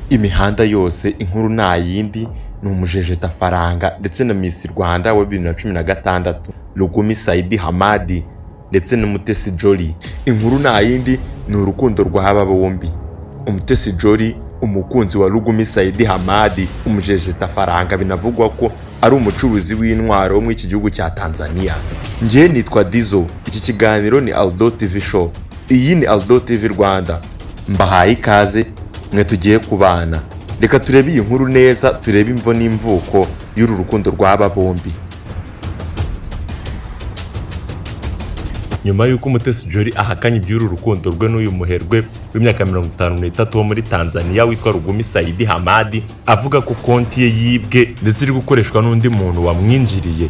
Imihanda yose inkuru nta yindi ni umujejetafaranga ndetse na Miss Rwanda wa 2016 Lugumi Saidi Hamadi ndetse n'Umutesi Jolly. Inkuru nta yindi ni urukundo rw'aba bombi. Umutesi Jolly, umukunzi wa Lugumi Saidi Hamadi, umujejetafaranga binavugwa ko ari umucuruzi w'intwaro wo muri iki gihugu cya Tanzania. Njye nitwa Dizo, iki kiganiro ni Aldo TV Show. Iyi ni Aldo TV Rwanda. Mbahaye ikaze mwe tugiye kubana. Reka turebe iyi nkuru neza, turebe imvo n'imvuko y'uru rukundo rw'aba bombi. Nyuma y'uko Umutesi Jolly ahakanye iby'uru rukundo rwe n'uyu muherwe w'imyaka 53 wo muri Tanzania witwa Lugumi Saidi Hamadi, avuga ko konti ye yibwe ndetse iri gukoreshwa n'undi muntu wamwinjiriye.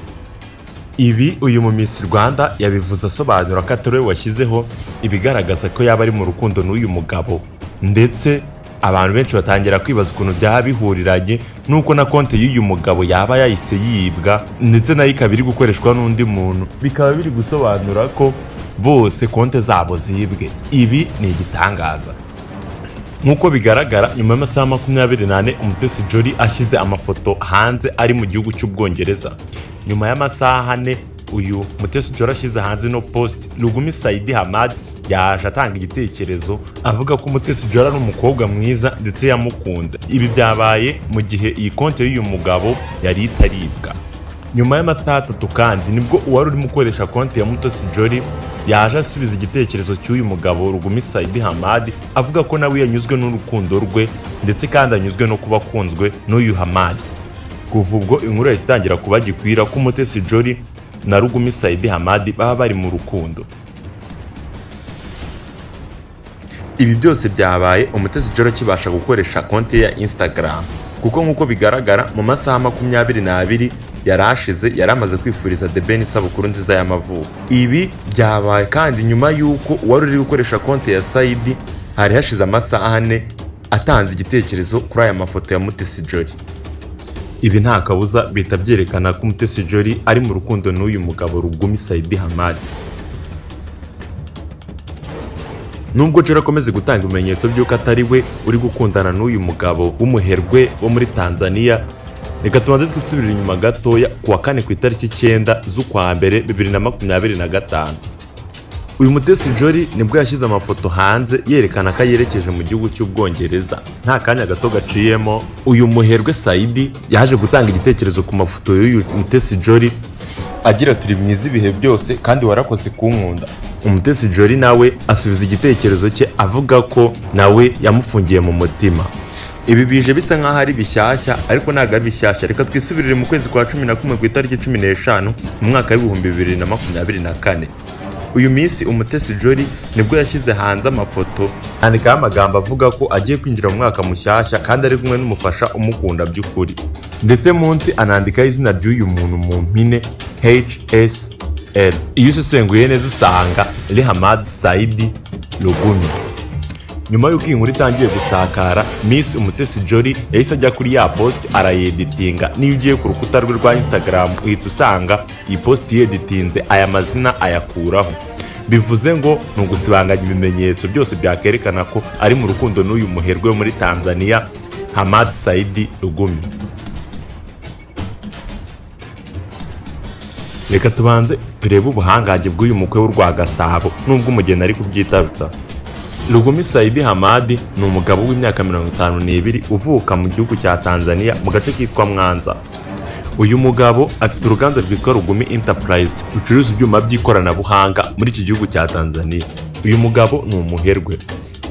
Ibi uyu mu Miss Rwanda yabivuze asobanura ko atari we washyizeho ibigaragaza ko yaba ari mu rukundo n'uyu mugabo, ndetse abantu benshi batangira kwibaza ukuntu byaba bihuriranye n'uko na konti y'uyu mugabo yaba yahise yibwa ndetse nayo ikaba iri gukoreshwa n'undi muntu, bikaba biri gusobanura ko bose konti zabo zibwe. Ibi ni igitangaza. Nk'uko bigaragara, nyuma y'amasaha 24 Umutesi Jolly ashyize amafoto hanze ari mu gihugu cy'Ubwongereza. Nyuma y'amasaha 4 uyu Mutesi Jolly ashyize hanze no post, Lugumi Saidi Hamad yaje atanga igitekerezo avuga ko Umutesi Jolly ari umukobwa mwiza ndetse yamukunze. Ibi byabaye mu gihe iyi konti y'uyu mugabo yari itaribwa. Nyuma y'amasaha 3 kandi nibwo uwari urimo ukoresha konti ya Mutesi Jolly yaje asubiza igitekerezo cy'uyu mugabo Lugumi Saidi Hamad, avuga ko nawe yanyuzwe n'urukundo rwe ndetse kandi anyuzwe no kuba akunzwe n'uyu Hamad. Kuva ubwo inkuru yahise itangira kuba gikwira ko Umutesi Jolly na Lugumi Saidi Hamad baba bari mu rukundo. Ibi byose byabaye Umutesi Jolly akibasha gukoresha konti ye ya Instagram, kuko nk'uko bigaragara mu masaha 22 yari ashize yari amaze kwifuriza The Ben isabukuru nziza y'amavuko. Ibi byabaye kandi nyuma y'uko uwari uri gukoresha konti ya Saidi hari hashize amasaha 4 atanze igitekerezo kuri aya mafoto ya Mutesi Jolly. Ibi nta kabuza bihita byerekana ko Umutesi Jolly ari mu rukundo n'uyu mugabo Lugumi Saidi Hamad. Nubwo Jolly akomeza gutanga ibimenyetso by'uko atari we uri gukundana n'uyu mugabo w'umuherwe wo muri Tanzania, reka tubanze twisubirire inyuma gatoya ku wa kane ku itariki 9 z'ukwa mbere 2025. Uyu Mutesi Jolly nibwo yashyize amafoto hanze yerekana ko ayerekeje mu gihugu cy'Ubwongereza. Nta kanya gato gaciyemo, uyu muherwe Saidi yaje gutanga igitekerezo ku mafoto y'uyu Mutesi Jolly agira ati: "Uri mwiza ibihe byose kandi warakoze kunkunda." Umutesi Jolly nawe asubiza igitekerezo cye avuga ko nawe yamufungiye mu mutima. Ibi bije bisa nk'aho ari bishyashya ariko ntabwo ari bishyashya. Reka twisubirire mu kwezi kwa 11 ku itariki 15 mu mwaka wa 2024. Uyu minsi Umutesi Jolly nibwo yashyize hanze amafoto yandikaho amagambo avuga ko agiye kwinjira mu mwaka mushyashya kandi ari kumwe n'umufasha umukunda by'ukuri, ndetse munsi anandikaho izina ry'uyu muntu mu mpine HSL. Iyo usesenguye neza usanga ari Hamad Saidi Lugumi. Nyuma y'uko iyi nkuru itangiye gusakara, Miss Umutesi Jolly yahise ajya kuri ya post arayeditinga. Niyo ugiye ku rukuta rwe rwa Instagram uhita usanga iyi post yeditinze, aya mazina ayakuraho. Bivuze ngo ni ugusibanganya ibimenyetso byose byakerekana ko ari mu rukundo n'uyu muherwe wo muri Tanzania Hamad Saidi Lugumi. Reka tubanze turebe ubuhangange bw'uyu mukwe w'u Rwagasabo nubwo umugeni ari kubyitarutsa. Lugumi Saidi Hamadi ni umugabo w'imyaka 52 uvuka mu gihugu cya Tanzania mu gace kitwa Mwanza. Uyu mugabo afite uruganda rwitwa Lugumi Enterprise rucuruza ibyuma by'ikoranabuhanga muri iki gihugu cya Tanzania. Uyu mugabo ni umuherwe.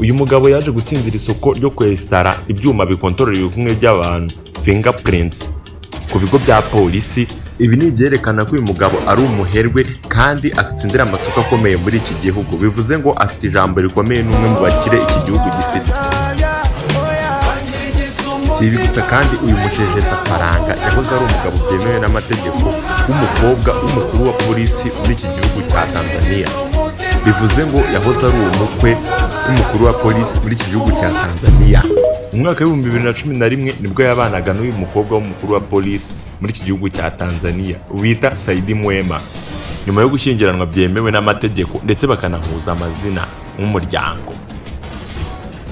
Uyu mugabo yaje gutsindira isoko ryo kwesitara ibyuma bikontorora ibikumwe by'abantu, fingerprints, ku bigo bya polisi. Ibi ni ibyerekana ko uyu mugabo ari umuherwe kandi atsindira amasoko akomeye muri iki gihugu. Bivuze ngo afite ijambo rikomeye, n'umwe mu bakire iki gihugu gifite. Si ibi gusa kandi, uyu mujejetafaranga yahoze ari umugabo byemewe n'amategeko w'umukobwa w'umukuru wa polisi muri iki gihugu cya Tanzania. Bivuze ngo yahoze ari umukwe w'umukuru wa polisi muri iki gihugu cya Tanzania. Mu mwaka wa 2011 nibwo yabanaga n'uyu mukobwa w'umukuru wa polisi muri iki gihugu cya Tanzania wita Saidi Mwema, nyuma yo gushyingiranwa byemewe n'amategeko ndetse bakanahuza amazina nk'umuryango.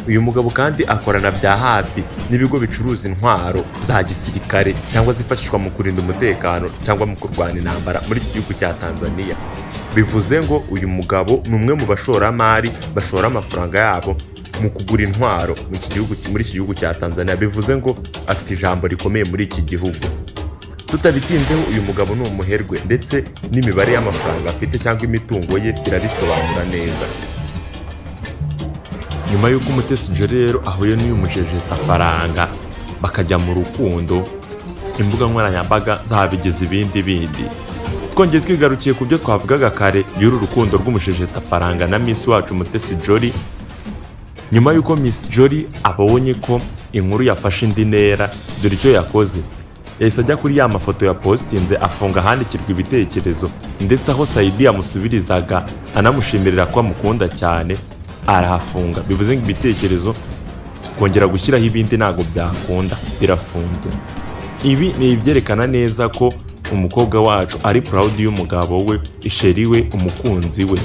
Uyu mugabo kandi akorana bya hafi n'ibigo bicuruza intwaro za gisirikare cyangwa zifashishwa mu kurinda umutekano cyangwa mu kurwana intambara muri iki gihugu cya Tanzania. Bivuze ngo uyu mugabo ni umwe mu bashoramari bashora amafaranga yabo mu kugura intwaro muri iki gihugu cya Tanzania. Bivuze ngo afite ijambo rikomeye muri iki gihugu. Tutabitinzeho, uyu mugabo ni umuherwe, ndetse n'imibare y'amafaranga afite cyangwa imitungo ye birabisobanura neza. Nyuma y'uko Umutesi Jolly rero ahuye n'uyu mujejetafaranga bakajya mu rukundo, imbuga nkoranyambaga zabigize ibindi bindi. Twongeye twigarukiye ku byo twavugaga kare y'uru rukundo rw'umujejetafaranga na Miss wacu Mutesi Jolly. Nyuma y'uko Miss Jolly abonye ko inkuru yafashe indi ntera, dore icyo yakoze: yahise ajya kuri ya mafoto ya postinze, afunga ahandikirwa ibitekerezo, ndetse aho Saidi yamusubirizaga anamushimirira ko amukunda cyane arahafunga. Bivuze ngo ibitekerezo, kongera gushyiraho ibindi ntabwo byakunda, birafunze. Ibi ni ibyerekana neza ko umukobwa wacu ari proud y'umugabo we, chéri we, umukunzi we.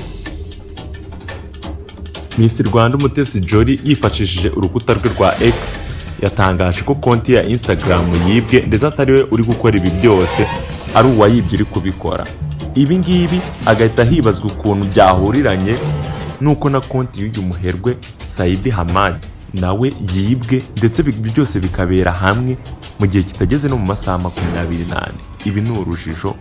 Miss Rwanda Umutesi Jolly yifashishije urukuta rwe rwa X yatangaje ko konti ya Instagram yibwe, ndetse atari we uri gukora ibi byose, ari uwayibye uri kubikora. Ibi ngibi agahita hibazwa ukuntu byahuriranye nuko na konti y'uyu muherwe Saidi Hamad nawe yibwe, ndetse ibi byose bikabera hamwe mu gihe kitageze no mu masaha 24. Ibi ni urujijo.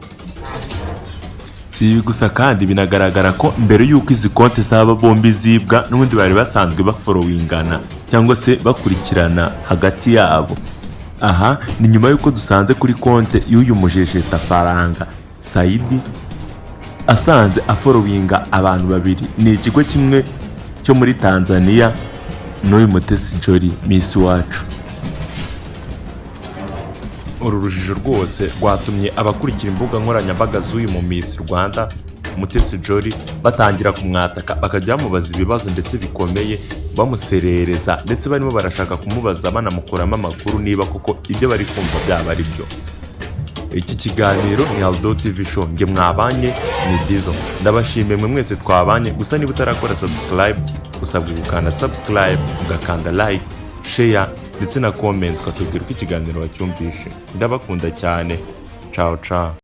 Si ibi gusa kandi, binagaragara ko mbere y'uko izi konti z'aba bombi zibwa, n'ubundi bari basanzwe bafollowingana cyangwa se bakurikirana hagati yabo. Aha ni nyuma y'uko dusanze kuri konti y'uyu mujejetafaranga Saidi asanze afollowinga abantu babiri, ni ikigo kimwe cyo muri Tanzania n'uyu Mutesi Jolly, Miss wacu. Uru rujijo rwose rwatumye abakurikira imbuga nkoranyambaga z'uyu mu Miss Rwanda Mutesi Jolly batangira kumwataka, bakajya bamubaza ibibazo ndetse bikomeye, bamuserereza, ndetse barimo barashaka kumubaza banamukuramo amakuru niba koko ibyo bari kumva byaba ari byo. Iki kiganiro ni Aldo TV Show, nge mwabanye ni Dizo. Ndabashimiye mwe mwese twabanye. Gusa niba utarakora subscribe, usabwa gukanda subscribe, ugakanda like, share ndetse na comment, ukatubwira uko ikiganiro wacyumvishe. Ndabakunda cyane. Ciao ciao.